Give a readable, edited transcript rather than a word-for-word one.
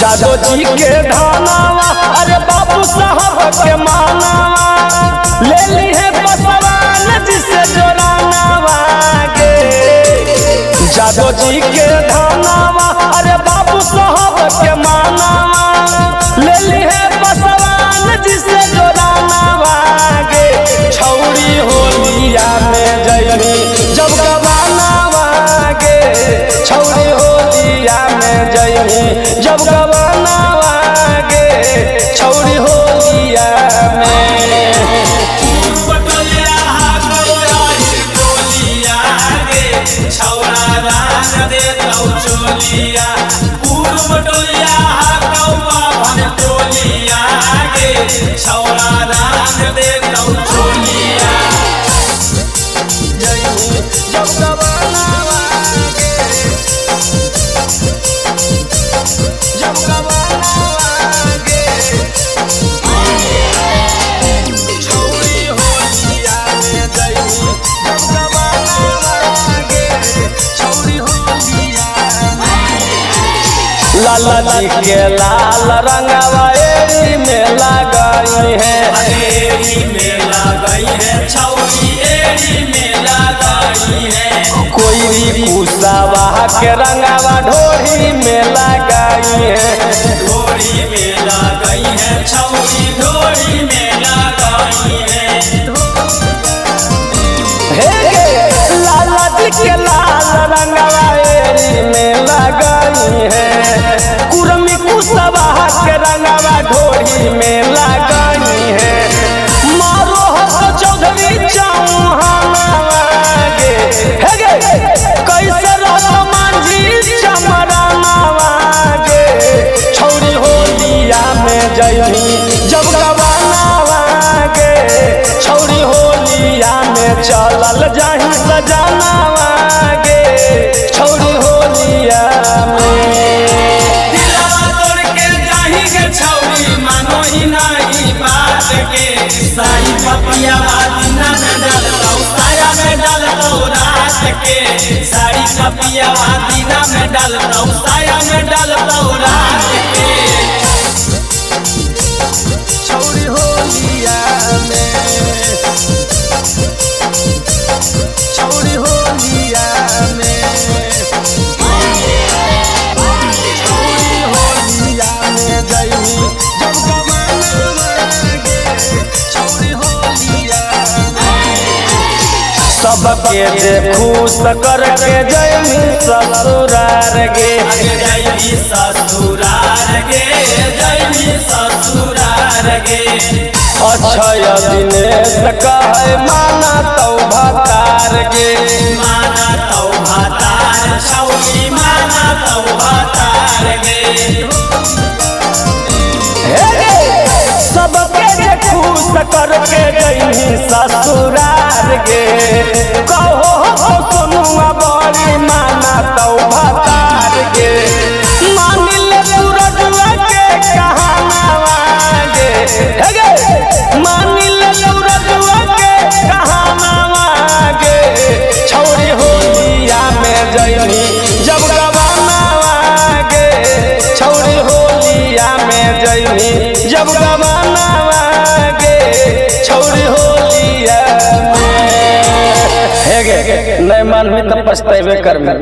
जादो जी के धानावा अरे बाबू साहब के मानावा ले ली है बसवान जिसे जोरानावा गे। जादो जी के धानावा अरे बाबू साहब के मानावा ले ली है बसवान जिसे जोरानावा गे। छौरी होलिया में जइनी जब गवानावा गे। छौरी होलिया में जइनी जब गवानावा गे। छौरी होलिया में जब गवानावा गे। जब गवानावा गे। छौरी होलिया में जइनी जब गवानावा गे। छौरी होलिया में लाला जी के लाल रंगवा एड़ी में लगाई है। एड़ी में लगाई है छौरी एड़ी में लगाई है। कोई कुसावा के रंगवा ढोरी में लगाई है। ढोरी में लगाई है छौरी ढोरी में लगाई है। हे गे लाला जी के लाल रंगवा एड़ी में लगाई है। कुर्मी कुसावा के रंगवा ढोरी में लगाई है। मारो हो चौधरी चौहानवा गे। हे गे कैसे रहो मांझी चमरानावा गे। छौरी होलिया में जइनी जब गवानावा गे। छौरी होलिया में चलल जाही सजनावा गे। छौरी होलिया में दिलवा तोड़ के जाही गे छौरी मानो ही नहीं बात के। सारी पपिया दिना में डालतौ साया में डालतौ रात के। सारी पपिया दिना में डालतौ साया में डालतौ रात के। छौरी होलिया में। छौरी होलिया में। छौरी होलिया में जइनी जब गवानावा गे। छौरी होलिया में सबके खुश करके जइनी ससुरार गे। जइनी ससुरार गे जइनी ससुरार गे। अक्षय दिनेश कहे माना तौ भतार गे। माना तौ भतार छौरी माना तौ भतार गे। हे गे सबके जे खुश करके जइनी ससुरार गे। कहो हो सोनुआ बड़ी माना तौ भतार गे। मान ले सूरजवा के कहानावा गे। हे गे मान ले सूरजवा के कहानावा गे। छौरी होलिया में जइनी जब गवानावा गे। छौरी होलिया में जइनी जब गवानावा गे। छौरी होलिया में। हे गे नहीं मानबी तो पछतेबे करबी।